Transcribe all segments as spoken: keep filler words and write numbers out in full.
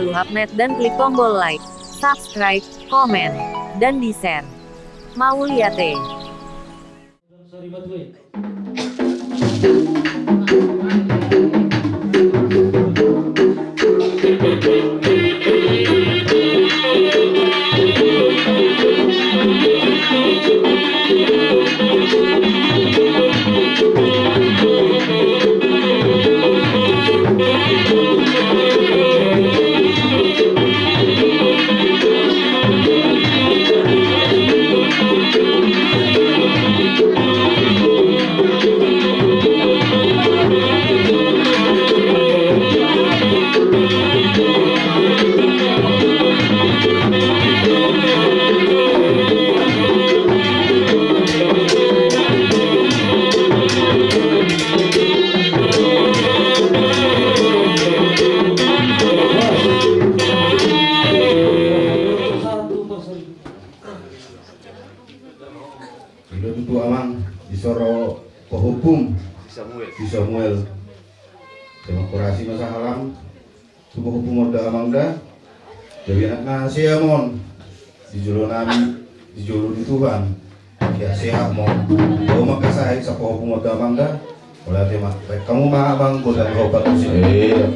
Subscribe dan klik tombol like, subscribe, komen, dan di-share. Mauliate. Ido tutu amang, dison ro pahompum si Samuel. Terima kasih masa halam. Tu pahompum on da amang da. Jadi anak na sehat ma on. Di jolo nami, di jolo ni Tuhan. Sehat-sehat ma on. Bau makasahi sa pahompum on da amang da. Mauliate ma. Baik, hamu ma amang, godang ro patusi. Iya.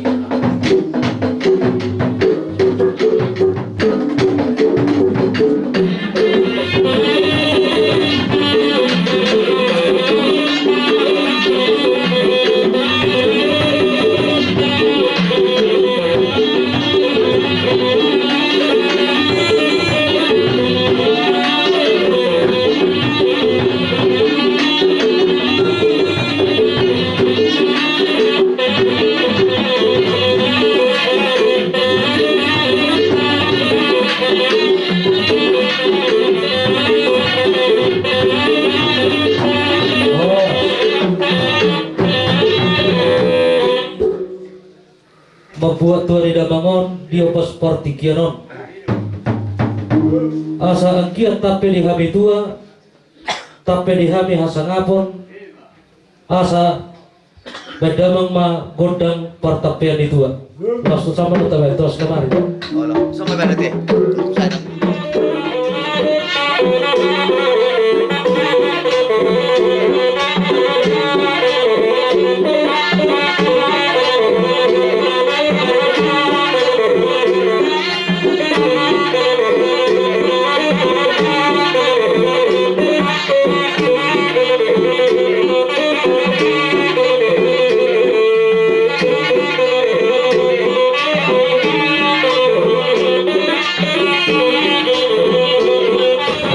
Mambuat tua ni damang on di ombas partingkian on. Asa anggiat tampe di hami tua, tampe di hami hasangapon, asa baen damang ma gondang partampean ni tua. Laos tu sama do tabaen, tos kemari. Olo, sama berarti.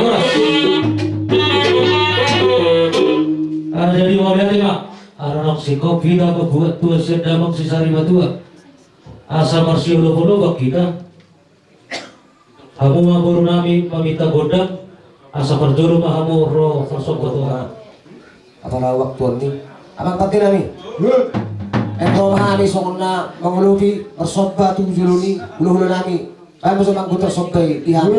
Horas. Ah, jadi mauliate ma. Ara nang singkop hita mambuat tua sian damang si Sarimatua. Asa marsiolop-olopan hita. Hamu ma boru nami maminta gondang, asa parjolo ma hamu ro marsomba tu Tuhan. Apala waktu on ni amang pande nami. Ro ma hami songon na mangolopi marsomba tu jolo ni hulahula nami. Baen ma songon na anggo tarsomba i di hami.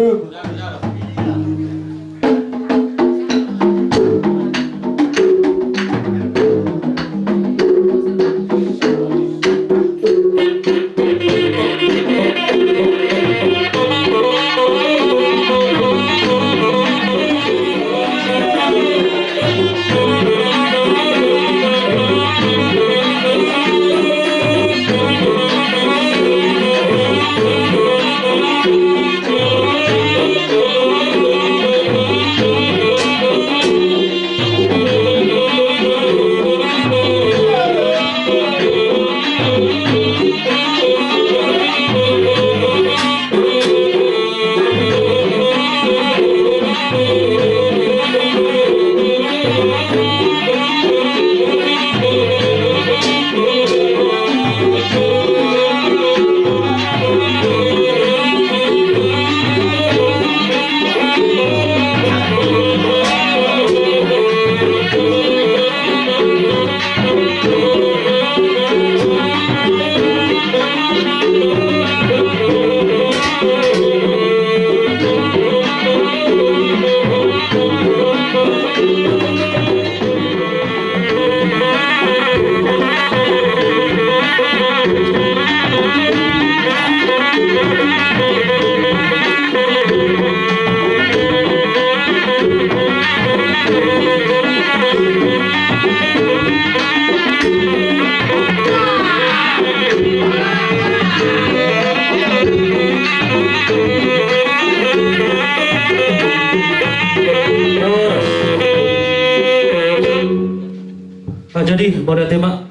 Jadi, mauliate ma.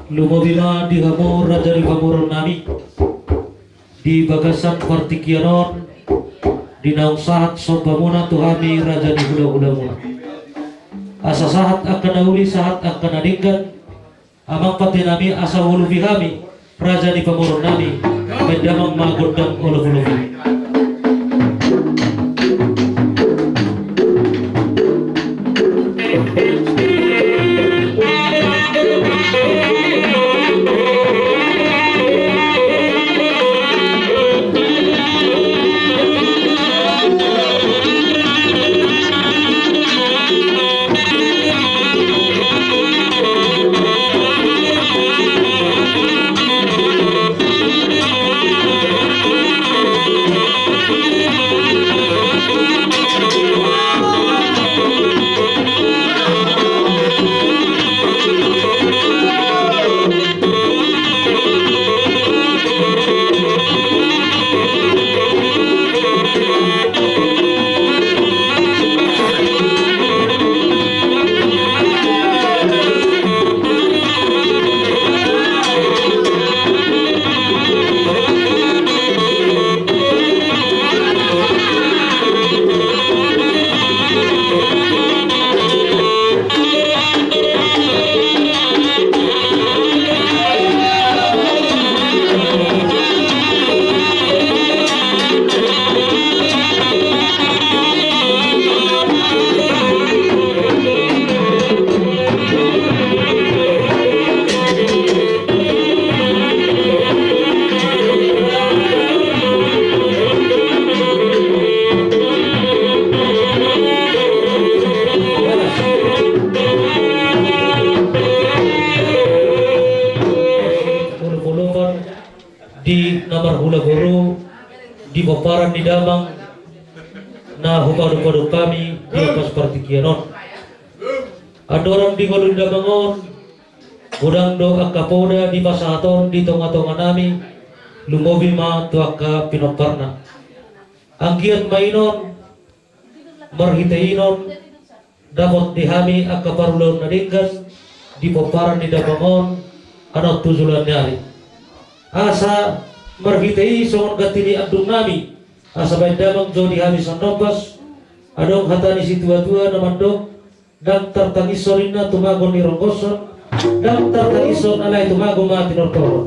Lumobi ma di hamu raja ni pamoruon nami, di bagasan partingkian on, di naung sahat sombamuna tu hami raja ni hulahulamuna. Asa sahat angka na uli, sahat angka na denggan, amang pande nami, asa ualupi hami raja ni pamoruon nami, baen damang ma gondang olopolop i. Olopolopon di na marhula boru, di pomparan ni damang na hupadumpadu hami di atas partingkian on. Andorang di ngolu ni damang on, godang do angka poda dipasahat on di tongatonga nami, lumobi ma tu angka pinomparna. Anggiat ma inon, marhite inon, dapot di hami angka parulaon na denggan di pomparan ni damang on, annon tu joloan ni ari. Asa marhite i songon ganti ni andung nami, asa baen damang jo di hami sian ombas, adong hata ni situatua na mandok, ndang tartangishon ninna tumagon ni ronggoson, ndang tartangishon alai tumagon ma tinortoron.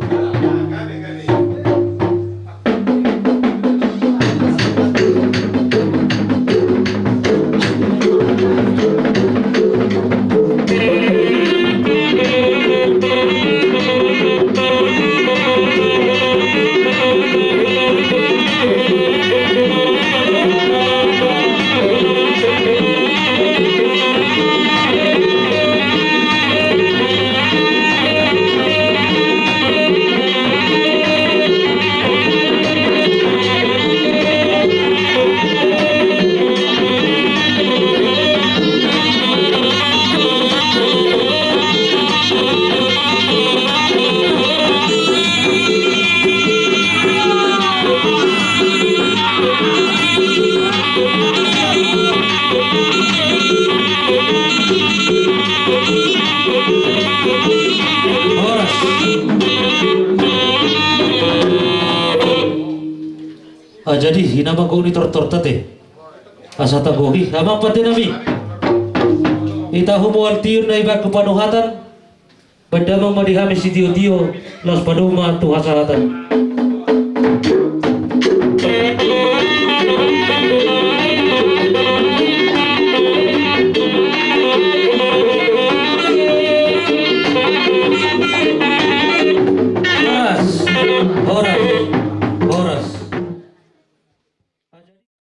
Horas. Ah, jadi, ina ma gok ni tortorta te. Asa tagohi, amang pande nami. Ita humoal tiur na ibaen panuhatan, baen damang ma di hami sitiotio, laos padomu ma tu hasahatan.